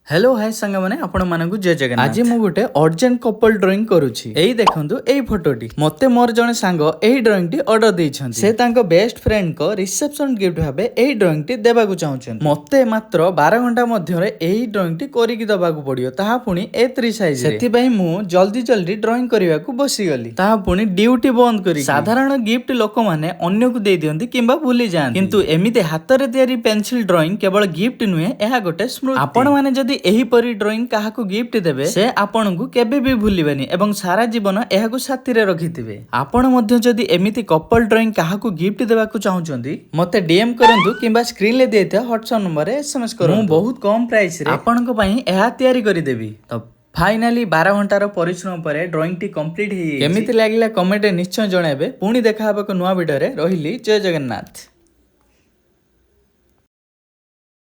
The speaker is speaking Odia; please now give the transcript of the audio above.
ହ୍ୟାଲୋ ହାଇ ସାଙ୍ଗମାନେ, ଆପଣମାନଙ୍କୁ ଜୟ ଜଗନ୍ନାଥ। ଆଜି ମୁଁ ଗୋଟେ ଅର୍ଜେଣ୍ଟ କପଲ ଡ୍ରଇଂ କରୁଛି। ଏଇ ଦେଖନ୍ତୁ ଏଇ ଫଟୋଟି। ମତେ ମୋର ଜଣେ ସାଙ୍ଗ ଏହି ଡ୍ରଇଂଟି ଅର୍ଡର ଦେଇଛନ୍ତି। ସେ ତାଙ୍କ ବେଷ୍ଟ ଫ୍ରେଣ୍ଡଙ୍କ ରିସେପସନ ଗିଫ୍ଟ ଭାବେ ଏହି ଡ୍ରଇଂଟି ଦେବାକୁ ଚାହୁଁଛନ୍ତି। ମତେ ମାତ୍ର 12 ଘଣ୍ଟା ମଧ୍ୟରେ ଏହି ଡ୍ରଇଂଟି କରିକି ଦବାକୁ ପଡିବ, ତାହା ପୁଣି ଏ3 ସାଇଜ। ସେଥିପାଇଁ ମୁଁ ଜଲ୍ଦି ଜଲ୍ଦି ଡ୍ରଇଂ କରିବାକୁ ବସିଗଲି, ତାହା ପୁଣି ଡ୍ୟୁଟି ବନ୍ଦ କରି। ସାଧାରଣ ଗିଫ୍ଟ ଲୋକମାନେ ଅନ୍ୟକୁ ଦେଇ ଦିଅନ୍ତି କିମ୍ବା ଭୁଲି ଯାଆନ୍ତି, କିନ୍ତୁ ଏମିତି ହାତରେ ତିଆରି ପେନସିଲ ଡ୍ରଇଂ କେବଳ ଗିଫ୍ଟ ନୁହେଁ, ଏହା ଗୋଟେ ସ୍ମୃତି। ଆପଣମାନେ ଯଦି ଏହିପରି ଡ୍ରଇଂ କାହାକୁ ଗିଫ୍ଟ ଦେବେ, ସେ ଆପଣଙ୍କୁ କେବେ ବି ଭୁଲିବେନି ଏବଂ ସାରା ଜୀବନ ଏହାକୁ ସାଥିରେ ରଖିଥିବେ। ଆପଣ ମଧ୍ୟ ଯଦି ଏମିତି କପଲ ଡ୍ରଇଂ କାହାକୁ ଗିଫ୍ଟ ଦେବାକୁ ଚାହୁଁଛନ୍ତି, ମତେ ଡିଏମ୍ କରନ୍ତୁ କିମ୍ବା ସ୍କ୍ରିନରେ ଦେଇଥିବା ହ୍ୱାଟ୍ସଆପ୍ ନମ୍ବରରେ ଏସଏମଏସ୍ କରନ୍ତୁ। ମୁଁ ବହୁତ କମ ପ୍ରାଇସରେ ଆପଣଙ୍କ ପାଇଁ ଏହା ତିଆରି କରିଦେବି। ତ ଫାଇନାଲି 12 ଘଣ୍ଟାର ପରିଶ୍ରମ ପରେ ଡ୍ରଇଂଟି କମ୍ପ୍ଲିଟ୍ ହେଇଯାଇଛି। କେମିତି ଲାଗିଲା, କମେଣ୍ଟରେ ନିଶ୍ଚୟ ଜଣାଇବେ। ପୁଣି ଦେଖା ହେବ ଏକ ନୂଆ ଭିଡ଼ିଓରେ। ରହିଲି, ଜୟ ଜଗନ୍ନାଥ।